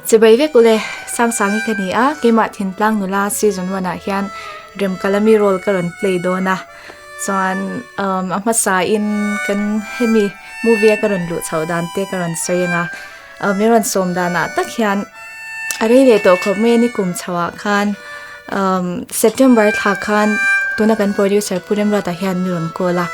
Chibai vek ule, Sangsangi ka ni a, keimah Thintlang nula season one ah hian Remkalami role ka rawn play dawn a, chuan umm a hmasa in kan hemi movie a ka rawn luh chhoh dan te ka rawn sawi ang a, min rawn sawm danah tak hian a rei leh tawh khawp mai a ni kum chho ah khan umm September thla khan tuna kan producer Pu Remruata hian mi rawn call a,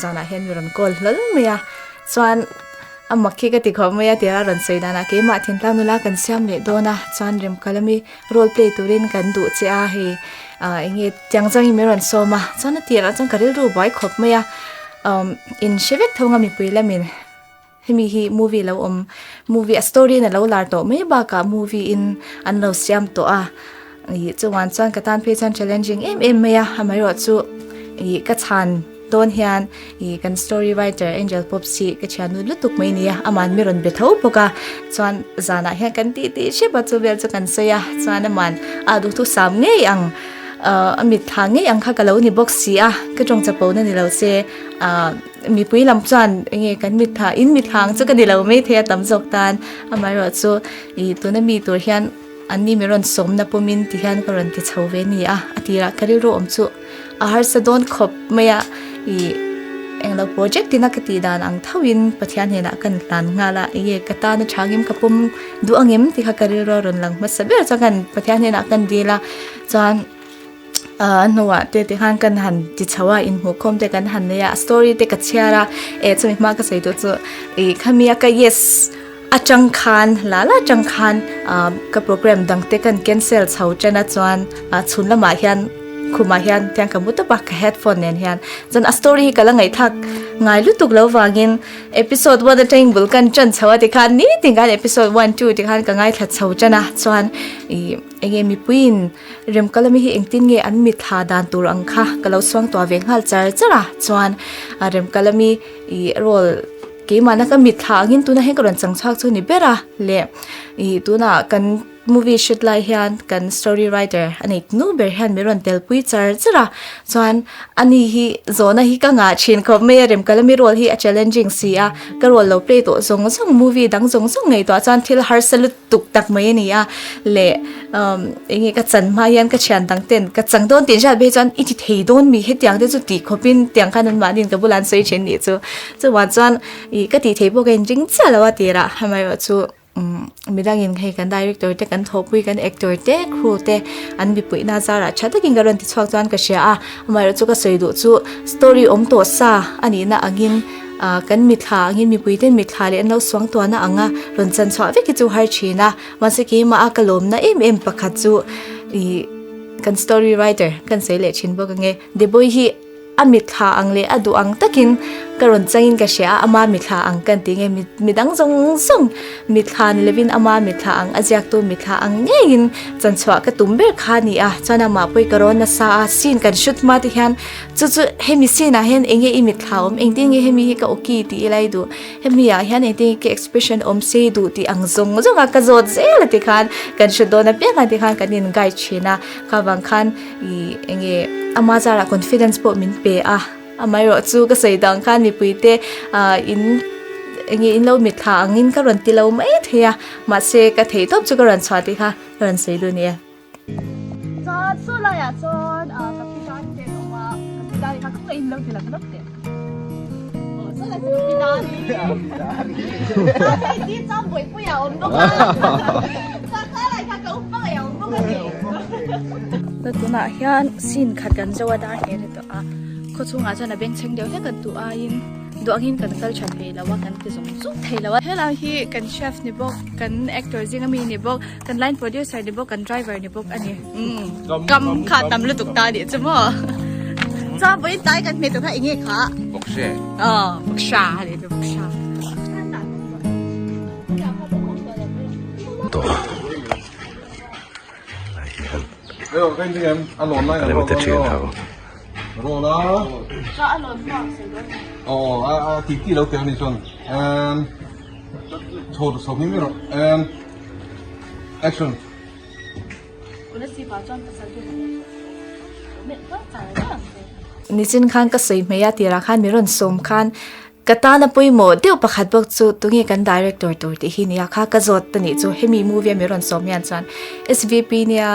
zanah hian mi rawn call hlawl mai a, chuan. A mak hi ka ti khawp mai a tia a rawn sawi danah keimah thingtlang nula kan siam leh dawn a chuan remkalami role play turin kan duh che a hei ah eng nge tiang changin min rawn sawm a chuan a tirah chuan ka rilru buai khawp mai a umm in hre vek tho anga mipui lamin hemi hi movie lo awm movie a story in a lo lar tawh mai bakah movie in an lo siam tawh a ih chuan chuan ka tan phei chuan challenging em em mai a amaherawhchu ih ka chhan. Dawn hian ih kan story writer Angel Pops hi ka thiannu lutuk mai nia aman mi rawn be tho bawk a chuan zanah hian kan tih tih hrep a chu vel chu kan sawi a chuan aman a duhthu sam ngei ang ah a mit thla ngei ang kha ka lo ni bawk si a ka tawng chapo na ni lo se ah mipui lam chuan enge kan mit thla in mit thla ang chu ka ni lo maithei a tam zawk tan amaherawh chu ih tuna mi tur hian an ni mi rawn sawmna pawmin ti hian ka rawn ti chho ve a ni a a tirah ka rilru awm chu. A harsa dawn khawp mai a, ih englo project ina ka tih dan ang thauhin Pathian hnenah kan hlan nghal a, enge ka tana thangim ka pawm duh angem tih kha ka rilru a rawn lang hmasa ber chuan kan Pathian hnenah kan dil a, chuan ah a hnuah te ti khan kan han ti chho a inhmuhkhawm te kan han nei a, a story te ka chhiar a, eh chumi hma ka sawi duh chu ih khami a ka yes atang khan la la atang khan ah ka program dang te kan cancel chho tan a chuan ah chhun lamah hian. Khumah hian tiang ka mu tawp a, ka headphone nen hian. Chuan a story hi ka la ngaihthlak ngai lutuk lo vangin episode one atangin bul kan tan chho a tikhan nitin khan episode one two tikhan ka ngaithla chho tan a. Chuan ih enge mipuiin Remkalami hi engtin nge an mitthla dan tur ang kha ka lo suang tuah ve nghal char char a. Chuan Remkalami ih role keimahna ka mitthla angin tunah hian ka rawn chang chhuak chu ni ber a leh ih tunah kan. Movie shoot lai hian kan story writer a nei nu ber hian min rawn tel pui char char a, chuan ani hi zawhna hi ka ngah thin khawp mai a, remkalami role hi a challenging si a, ka role lo play tawh zawng zawng movie dang zawng zawng ngaihtuah chuan thil harsa lutuk tak mai a ni a, leh umm eng nge ka chan hma hian ka thian dang ten ka chang dawn tih hriat phei chuan i ti thei dawn mi hetiang te chu tih khawp in tiang khan an mahni in ka bulah an sawi thin nih chu, chuan chuan ih ka tih theih pawh ka inring chiah lo a tirah amaherawhchu. Midangin hei kan director te kan thawhpui kan actor te crew te an mipuihna zarah tha takin ka rawn ti chhuak chuan ka hria a amaherawh chu ka sawi duh chu story awm tawh sa a nihna angin ah kan mithla angin mipui ten mithla leh an lo suang tuahna anga rawn chan chhuah vek hi chu har thin a mahse keimah a ka lawmna em em pakhat chu ih kan story writer kan sawi leh thin bawk ange Deboi hi. A mithla ang leh a duh ang takin ka rawn changin ka hria a, ama mithla ang kan tih nge midang zawng zawng mithla ni lovin ama mithla ang a ziaktu mithla ang ngeiin chanchhuah ka tum ber kha a ni a, chuan amah pawh i ka rawn nasa a, scene kan shoot hma te hian chu chu hemi scene ah hian eng nge i mithla awm engtin nge hemi hi ka awki tih ila i duh hemi ah hian engtin nge ka expression awm se i duh tih ang zawng zawng a ka zawt zel a tikhan kan shoot dawn apiang a tikhan kan in guide thin a, kha vang khan. Ih eng nge ama zarah confidence pawh min pe a amaherawh chu ka sawi dang khan mipui te ah in eng nge in lo mitthla angin ka rawn ti lo mai thei a mahse ka thei tawp chu ka rawn chhuah tih kha ka rawn sawi duh a ni e. Chuan chu laiah chuan ah ka pi dan te an awm a ka pi dan kha khawngaih in lo ti lang lawk teh aw chu lai chu ka pi dan i hei ti chuan bawihpui a awm bawk a chuan kha lai kha ka upa ngei a awm bawk a ni. Tunah hian scene khat kan zo a dar hle ni tawh a khaw chhungah chuan a beng chheng deuh hlek a duh aiin duh angin kan kal tha thei lo a kan ti zawng zawng thei lo a helai hi kan chef ni bawk kan actor zinga mi ni bawk kan line producer ni bawk kan driver ni bawk a ni umm kam kha tam lutuk ta anih chu maw chuan vawiin tlai kan hmeh tur kha eng nge kha bawkshe aw bawksha a nih chu bawksha. Tawh a. Kalem te thian ho. Nichin khan ka sawi hmei a tirah khan mi rawn sawm khan. Ka tana pawimawh deuh pakhat bawk chu tunge kan director tur tih hi nia kha ka zawt ta nih chu hemi movie a mi rawn sawm hian chuan SVP nia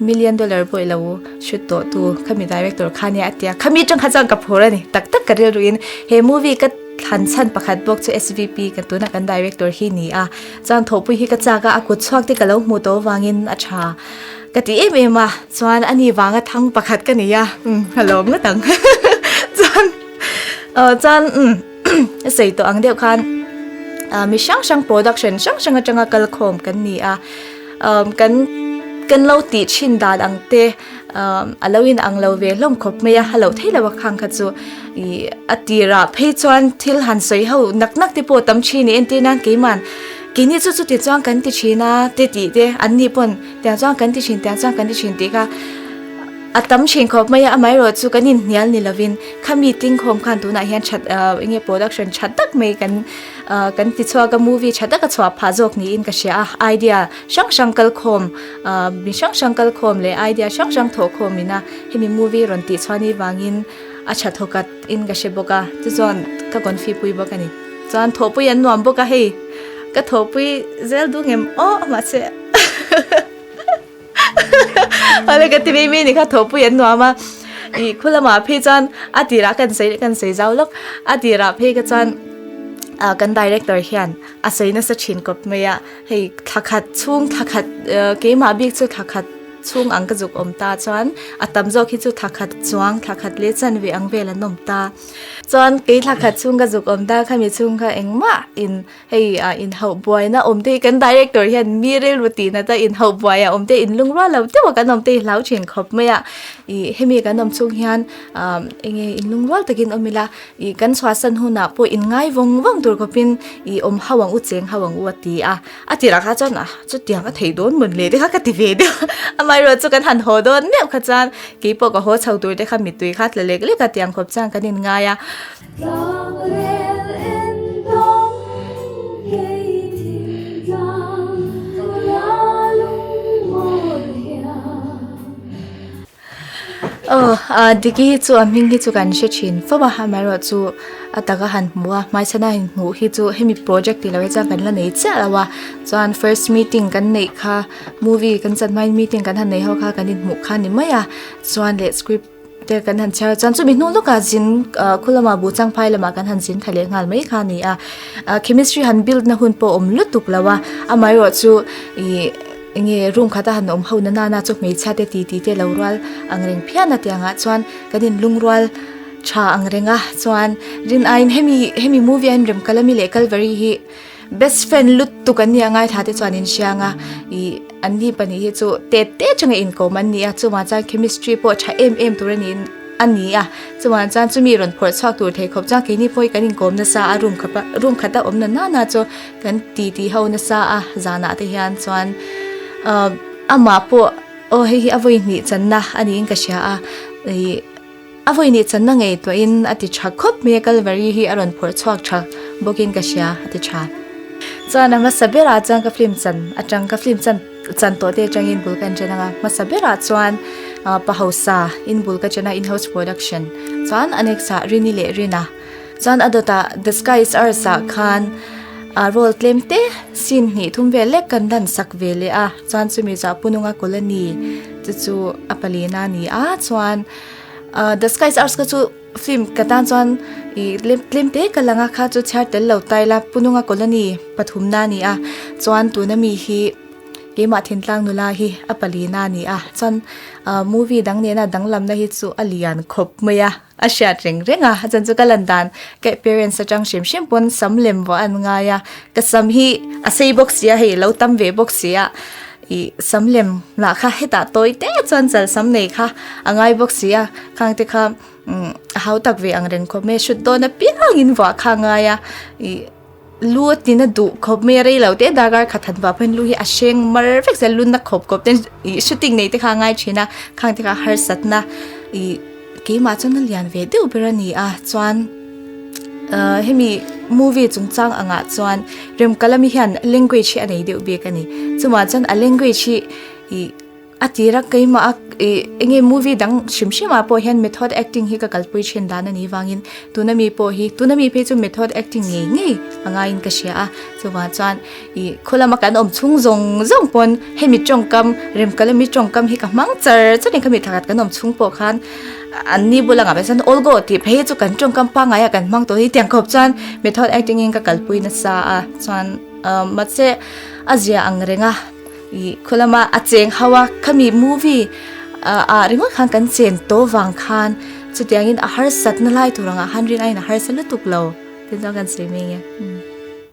million dollar pawh i lo shoot tawh tu khami director kha nia a tia khami atang kha chuan ka phur a ni tak tak ka rilruin he movie ka thlan chhan pakhat bawk chu SVP kan tuna kan director hi ni a chuan thawhpui hi ka chak a a kut chhuak te ka lo hmuh tawh avangin a tha ka ti em em a chuan ani vanga thang pakhat ka ni a umm ka lawm ngawt ang chuan Aw chuan umm a sawi tawh ang deuh khan ah mi hrang hrang production hrang hrang atanga kal khawm kan ni a umm kan kan lo tih thin dan ang te umm a lo in ang lo ve hlawm khawp mai a a loh theih loh a khang kha chu ih a tirah phei chuan thil han sawi ho nak nak te pawh tam thin a entir nan keimah keini chu chuti chuan kan ti thin a te tih te an ni pawn tiang chuan kan ti thin tiang chuan kan ti thin tih kha. A tam thin khawp mai a, amaherawh chu kan inhnial ni lovin khami tlingkhawm khan tunah hian that ah eng nge production tha tak mai kan ah kan ti chhuak a movie tha taka chhuah phah zawk niin ka hria a, idea hrang hrang kal khawm ah mi hrang hrang kal khawm leh idea hrang hrang thawh khawm ina hemi movie rawn tih chhuah ni vangin a tha thawk at in ka hre bawk a tichuan ka confi pui bawk a ni chuan thawhpui an nuam bawk a hei ka thawhpui zel duh ngem aw mahse. Awle ka ti mi mi ni kha thawhpui an nuam a ih khu lamah phei chuan a tirah kan sawi kan sawi zau lawk a tirah phei kha chuan ah kan director hian a sawi nasa thin kawp mai a hei thla khat chhung thla khat keimah bik chu thla khat chhung ang ka zuk awm ta chuan a tam zawk hi chu thla khat chuang thla khat leh chanve ang vel an awm ta chuan kei thla khat chhung ka zuk awm ta khami chhung kha engmah in Hei ah inhauh buaina awm te hi kan director hian mi rilru tih nat a inhauh buai a awm te in lung rual lo deuh a kan awm te hi hlau thin khawp mai a ih hemi kan awm chhung hian ah eng nge in lung rual takin awm ila ih kan chhuahsan hunah pawh in ngai vawng vawng tur khawpin ih awm ho ang u cheng ho ang u a ti a a tirah kha chuan ah chutiang a thei dawn mawn le te kha ka ti ve deuh a amaherawhchu chu kan han haw dawn meuh kha chuan keipawh ka haw chho tur te kha mittui kha tla lek lek a tiang khawp chuan kan in ngai a. Aw ah Diki hi chu a hming hi chu kan hre thin fo a amaherawh chu a taka han hmu a hmaichhana han hmuh hi chu hemi project tih loh hi chuan kan la nei chiah lo a chuan first meeting kan neih kha movie kan chan hmain meeting kan han nei ho kha kan inhmuh kha a ni mai a chuan leh script te kan han chhiar chuan chumi hnu lawkah zin ah khu lamah buh changphai lamah kan han zin thla leh nghal mai kha a ni a ah chemistry han build na hun pawh a awm lutuk lo a amaherawh chu ih eng nge room khata han awm ho na nana chu hmeichhia te ti ti te lo rual ang reng phian a tiangah chuan kan in lungrual tha ang reng a chuan rin aiin hemi hemi movie a inremkalami leh kalvari hi. Best friend lutuk an nia ngaithla te chuan in hriang a ih an ni pahnih hi chu tet te atanga inkawm an ni a chuvang chuan chemistry pawh tha em em tur a ni a ni a chuvang chuan chumi rawn phawrh chhuak tur thei khawp chuan keini pawh hi kan inkawm nasa a room khat a room khat a awm na nana chu kan ti ti ho nasa a zanah te hian chuan ah amah pawh aw hei hi a vawi hnih channa a niin ka hria a ih. A vawi nih channa ngei tuahin a ti tha khawp mai a, Kalvari hi a rawn phawrh chhuak tha bawkin ka hria a ti tha. Chuan a hmasa berah chuan ka film chan atang ka film chan chan tawh te atangin bul ka inchen anga hmasa berah chuan ah pa hausa in bul ka chen a in house production chuan a next ah Rini leh Rina chuan a dawtah the sky is ours ah khan ah role tlem te scene hnih thum vel lek kan lan sak ve leh a chuan chumi zah pununga colony chu chu a palina a ni a chuan. Ahh the sky is ours kha chu film ka tan chuan ih tlem tlem te ka lang a kha chu chhiar tel lo ta ila pununga colony pathum na a ni a chuan tuna mi hi keimah thintlang nula hi a palina a ni a chuan ahh movie dang nena danglamna hi chu a lian khawp mai a a hriat reng reng a a chan chu ka lan dan ka appearance atang hrim hrim pawn sam lem vawh an ngai a ka sam hi a sei bawk si a hei lo tam ve bawk si a. Ih sam lem lah kha hetah tawi te chuan chal sam nei kha a ngai bawk si a khang te kha umm a hau tak ve ang reng khawp mai a shoot dawn apiang in vuah kha a ngai a ih lu a tina duh khawp mai a rei lo te darkar khat han vuah pawhin lu hi a hreng mar vek zel lu na khawp khawp ten ih shooting nei te kha a ngai thin a khang te kha harsatna ih keimah chuan a lian ve deuh ber a ni a chuan. Ahh hemi movie chungchang angah chuan Remkalami hian language hi a nei deuh bik a ni chumah chuan a language hi ih. A tira keimah a ih enge movie dang hrim hrim ah pawh hian method acting hi ka kalpui thin dan a nih vangin tuna mi pawh hi tuna mi phei chu method acting ngei ngei a ngaiin ka hria a chuvang chuan ih khaw lama kan awm chhung zawng zawng pawn hemi tawngkam remkalami tawngkam hi ka hmang char char in khami thla khat kan awm chhung pawh khan an ni bula ngah chuan all go tih phei chu kan tawngkam pangngai ah kan hmang tawh hi tiang khawp chuan method acting in ka kalpui nasa a chuan ah mahse a zia ang reng a. Ih khaw lama a cheng ho a, khami movie ah ringawt khan kan chen tawh vang khan chutiangin a harsatna lai tur angah khan rin aiin a harsa lutuk lo tin chuan kan sawi mai nge.